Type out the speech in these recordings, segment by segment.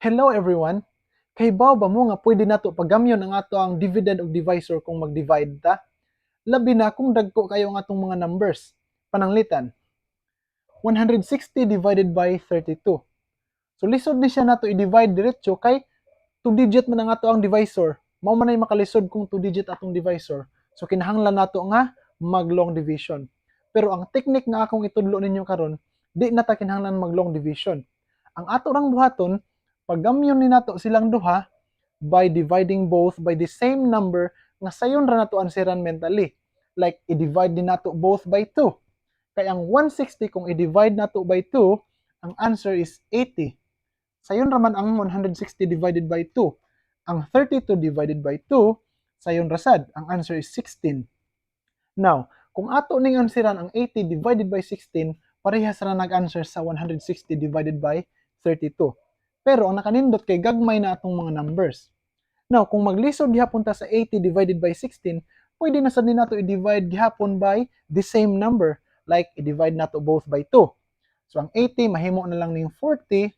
Hello, everyone! Kahibaw ba mo nga pwede nato pagamyon ang ato ang dividend ug divisor kung mag-divide ta? Labi na kung dagko kayo ang atong mga numbers. Pananglitan, 160 divided by 32. So lisod ni siya nato i-divide diretso kay 2 digit man ang ato ang divisor. Mao man ay makalisod kung 2 digit atong divisor. So kinahanglan nato nga mag long division. Pero ang technique nga akong itudlo ninyo karon, di na ta kinahanglan mag long division. Ang ato rang buhaton, paggamyon ni nato silang duha by dividing both by the same number nga sayon ra nato anseran mentally. Like i-divide ni nato both by 2. Kay ang 160, kung i-divide nato by 2, ang answer is 80. Sayon ra man ang 160 divided by 2. Ang 32 divided by 2, sayon ra sad. Ang answer is 16. Now, kung ato ning anseran ang 80 divided by 16, parehas ra nag-answer sa 160 divided by 32. Pero ang nakanindot kay gagmay na atong mga numbers. Now, kung maglisod gihapon ta sa 80 divided by 16, pwede na sad ni nato i-divide gihapon by the same number. Like, i-divide nato both by 2. So, ang 80 mahimo na lang ning 40,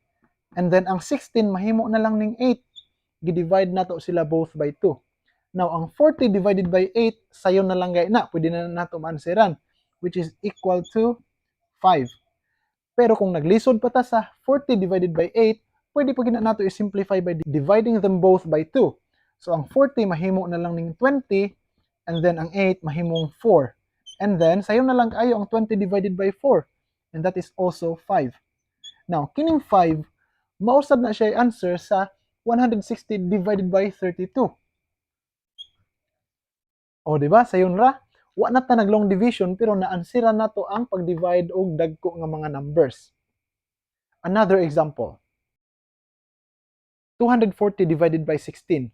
and then ang 16 mahimo na lang ning 8. Gi-divide nato sila both by 2. Now, ang 40 divided by 8, sayon na lang gay na. Pwede na nato maanseran, which is equal to 5. Pero kung naglisod pa ta sa 40 divided by 8, pwede pa gyud na nato i-simplify by dividing them both by 2. So, ang 40 mahimo na lang ning 20, and then ang 8 mahimong 4. And then, sayon na lang kayo ang 20 divided by 4. And that is also 5. Now, kining 5, mao sad na siya answer sa 160 divided by 32. O, di ba? Sayon ra. Wa na ta nag long division pero na-answeran nato ang pag-divide og dagko nga mga numbers. Another example. 240 divided by 16.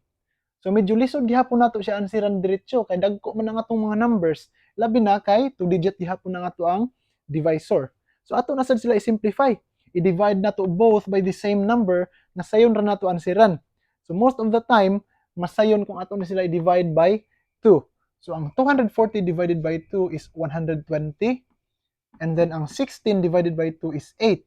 So medyo lisod gihapon nato siya ansiran diretso kay dagko man ang atong mga numbers, labi na kay 2 digit gihapon ang ato ang divisor. So ato na sad sila i-simplify. I-divide nato both by the same number nga sayon ra nato ansiran. So most of the time, mas sayon kung ato na sila i-divide by 2. So ang 240 divided by 2 is 120, and then ang 16 divided by 2 is 8.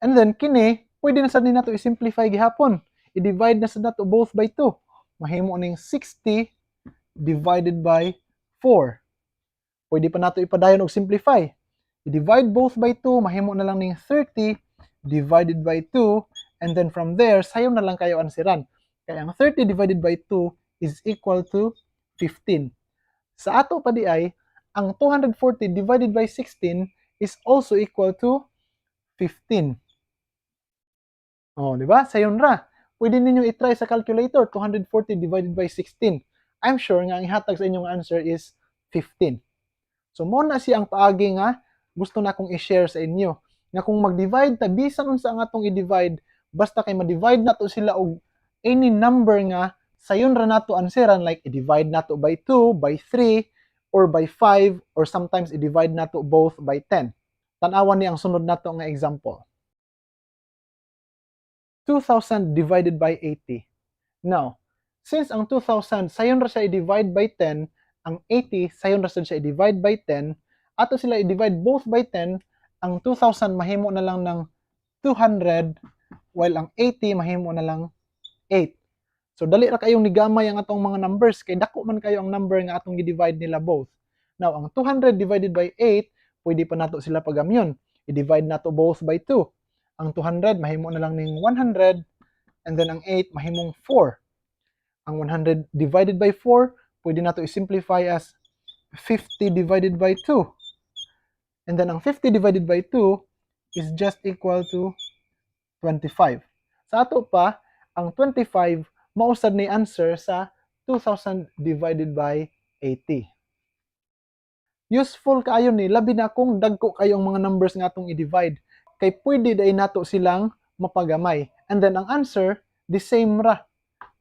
And then kini, pwede na sad ni nato i-simplify gihapon. I-divide na sad nato both by 2. Mahimo ning 60 divided by 4. Pwede pa nato ipadayon og simplify. I-divide both by 2, mahimo na lang ning 30 divided by 2, and then from there, sayon na lang kayo ansiran. Kaya ang 30 divided by 2 is equal to 15. Sa ato pa di ay, ang 240 divided by 16 is also equal to 15. Oh, di ba? Sayon ra. Pwede ninyo i-try sa calculator, 240 divided by 16. I'm sure nga ang ihatag sa inyong answer is 15. So mo na siya ang paagi nga gusto na akong i-share sa inyo. Nga kung mag-divide ta, bisan unsa ang atong i-divide, basta kay ma-divide nato sila og any number nga sayon ra nato anseran, like i-divide nato by 2, by 3, or by 5, or sometimes i-divide nato both by 10. Tan-awan ni ang sunod nato nga example. 2,000 divided by 80. Now, since ang 2,000 sayon ra siya i-divide by 10, ang 80 sayon ra sad siya i-divide by 10, ato sila i-divide both by 10, ang 2,000 mahimo na lang ng 200 while ang 80 mahimo na lang 8. So dali ra kayong nigamay ang atong mga numbers kay dako man kayo ang number nga atong gi-divide nila both. Now, ang 200 divided by 8, pwede pa nato sila pagamyon. I-divide nato both by 2. Ang 200 mahimo na lang ning 100 and then ang 8 mahimong 4. Ang 100 divided by 4, pwede nato i-simplify as 50 divided by 2. And then ang 50 divided by 2 is just equal to 25. Sa ato pa, ang 25 mao sad ni answer sa 2,000 divided by 80. Useful kaayo ni, labi na kung dagko kayo ang mga numbers nga atong i-divide kay pwede dai nato silang mapagamay. And then ang answer, the same ra.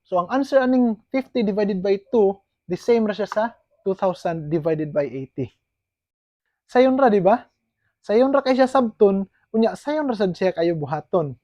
So ang answer aning 50 divided by 2, the same ra siya sa 2,000 divided by 80. Sayon ra, di ba? Sayon ra kay siya sabton, unya sayon ra sad siya kayo buhaton.